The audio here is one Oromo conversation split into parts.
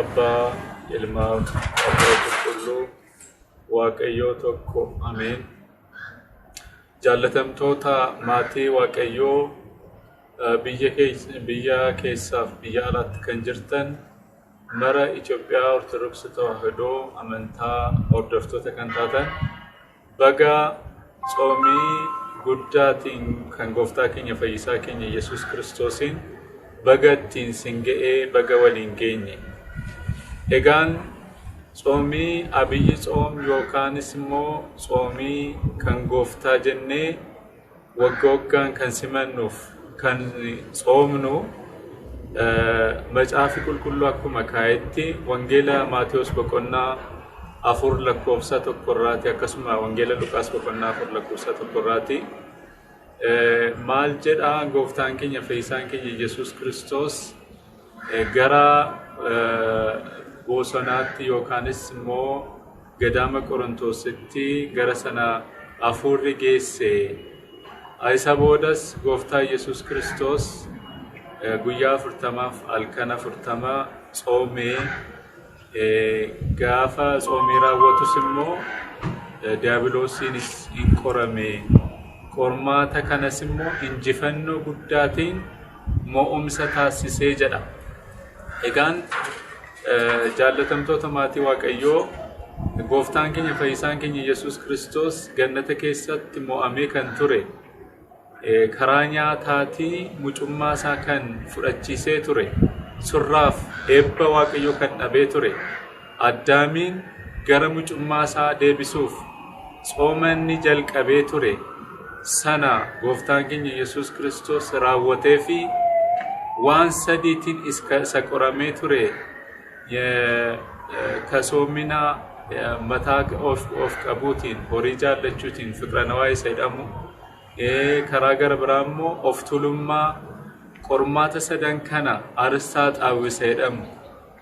Abbaa, Ilmaaf Hafuura Qulqulluu Waaqayyoo tokko. Ameen. Jaallatamtoota maatii Waaqayyoo biyya keessaaf biyya alaatti kan jirtan mara Itoophiyaa Ortodoksii Tawaahidoo amantaa hordoftoota kan taatan baga tsoomii guddaatiin kan gooftaa keenya fayyisaa keenya Yesuus Kiristoosiin baga ittiin sin ga'ee baga waliin geenye. Egaan tsoomii abiyyi tsoom yookaanis immoo tsoomii kan gooftaa jennee wagga waggaan kan simannuuf kan tsoomnu macaafi qulqulluu akkuma kaa'etti wangeela Maatewos boqonnaa 4 lakkoofsa 1 irraati akkasuma wangeela Luqaas boqonnaa 4 lakkoofsa 1 irraati maal jedha gooftaan keenya fayyisaan keenya Yesuus Kiristoos gara bosonaatti yookaanis immoo gadaama Qorontositti gara sana hafuurri geesse. Isa boodas gooftaa Yesuus Kiristoos guyyaa 40f halkan 40 tsoomee gaafa tsoomii raawwatus immoo diiyaabiloosiinis hin qorame. Qormaata kanas immoo injifannoo guddaatiin mo'umsa taasisee jedha. Egaan jaallatamtoota maatii Waaqayyoo gooftaan keenya fayyisaan keenya Yesuus Kiristoos gannata keessatti mo'amee kan ture karaa nyaataatii mucummaa isaa kan fudhachiisee ture surraaf eebba Waaqayyoo kan dhabee ture Addaamiin gara mucummaa isaa deebisuuf tsooma inni jalqabee ture sana gooftaan keenya Yesuus Kiristoos raawwatee fi waan sadiitiin isa qoramee ture kasoomina mataa of qabuutiin horii jaallachuutiin fiqra nawaa isa jedhamu karaa gara biraa immoo of tuulummaa qormaata sadan kana aristaa xaawwisa jedhamu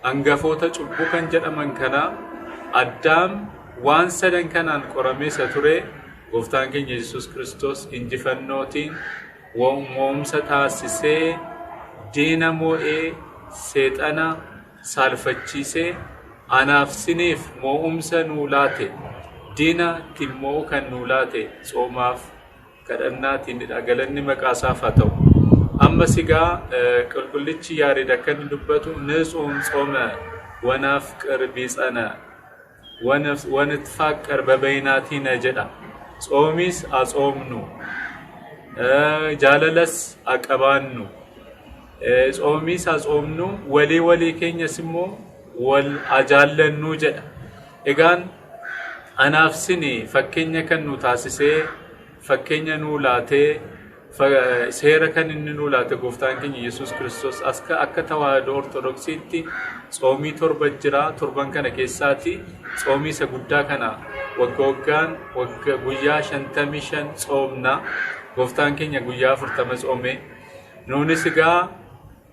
hangafoota cubbuu kan jedhaman kana Addaam waan sadan kanaan qoramee isa ture gooftaan keenya Yesuus Kiristoos injifannootiin mo'umsa taasisee diina moo'ee seexana saalfachiisee anaaf siniif mo'umsa nuu laate diina ittiin mo'uu kan nuu laate tsoomaaf kadhannaatiinidha. Galanni maqaa isaaf haa ta'u. Ammas egaa qulqullichi Yaareed akka inni dubbatu ንጹም ጾመ ወናፍቅር ቢጸነ ወንትፋቀር በበይናቲነ jedha. Tsoomis atsoomnu jaalalas aqabaannu tsoomis atsoomnu walii walii keenyas immoo wal ajaallannuu jedha. Egaan anaaf sini fakkeenya kan nu taasisee fakkeenya nuu laatee seera kan inni nuu laate gooftaan keenya Yesuus Kiristoos akka tawaahidoo Ortodoksiitti tsoomii torba jira. Torban kana keessaati tsoomii isa guddaa kana wagga waggaan guyyaa 55 tsoomna. Gooftaan keenya guyyaa 40 tsoome. Nuunis egaa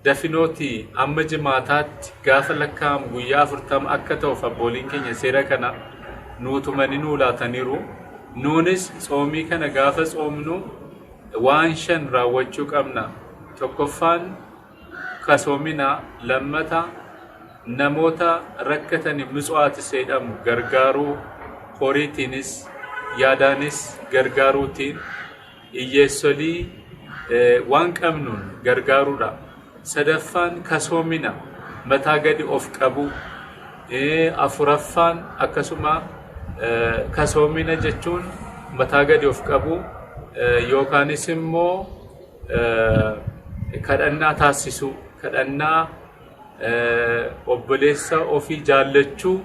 dafinooti amma jimaataatti gaafa lakkaa'amu guyyaa 40 akka ta'uuf abbooliin keenya seera kana nuutumanii nuu laataniiru. Nuunis tsoomii kana gaafa tsoomnu waan shan raawwachuu qabna. Tokkoffaan kasoomina, lammata namoota rakkatanii ምጽዋት jedhamu gargaaruu horiitiinis yaadaanis gargaaruutiin hiyyeessolii waan qabnuun gargaaruudha. Sadaffaan kasoomina mataa gadi of qabu. Afuraffaan akkasuma kasoomina jechuun mataa gadi of qabu yookaanis immoo kadhannaa taasisuu kadhannaa obboleessa ofii jaallachuu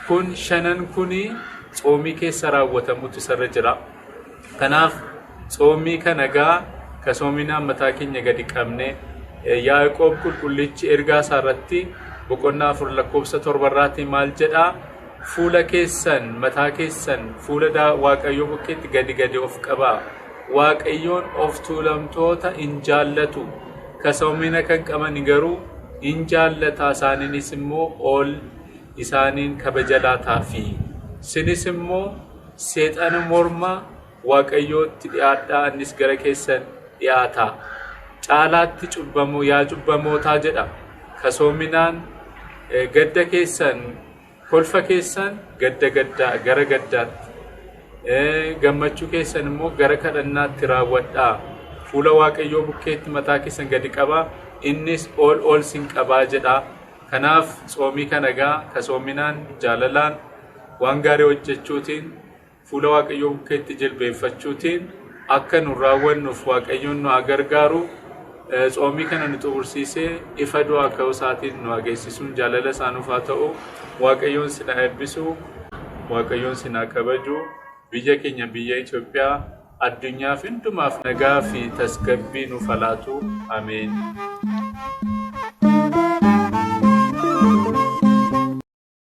kun shanan kuni tsoomii keessa raawwatamutu isarra jira. Kanaaf tsoomii kana gaa kasoominaan mataa keenya gadi qabne Yaaqoob qulqullichi ergaa isaa irratti boqonnaa 4 lakkoofsa 7 irraatii maal jedhaa? Fuula keessan mataa keessan fuula Waaqayyoo bukkeetti gadi gadi of qabaa. Waaqayyoon of tuulamtoota hin jaallatu. Kasoomina kan qaban garuu hin jaallata isaaniinis immoo ol isaaniin kabaja laataafi. Sinis immoo seexana morma Waaqayyootti dhiyaadhaa innis gara keessan dhiyaata. Caalaatti cubbamoo yaa cubbamootaa jedha. Kasoominaan Gadda keessan kolfa keessan gadda gaddaa gara gaddaatti, gammachuu keessan immoo gara kadhannaatti raawwadhaa. Fuula Waaqayyoo bukkeetti mataa keessan gadi qabaa, innis ol ol sin qabaa jedha. Kanaaf tsoomii kana egaa kasoominaan, jaalalaan, waan gaarii hojjechuutiin, fuula Waaqayyoo bukkeetti jilbeeffachuutiin akka nu raawwannuuf Waaqayyoon nu haa gargaaru. Tsoomii kana nu xumursiisee ifa du'aa ka'uu isaatiin nu haa geessisuun jaalala isaa nuuf haa ta'u. Waaqayyoon sin haa eebbisu. Waaqayyoon sin haa kabaju. Biyya keenya biyya Itoophiyaa addunyaaf hundumaaf nagaa fi tasgabbii nuuf haa laatu. Ameen.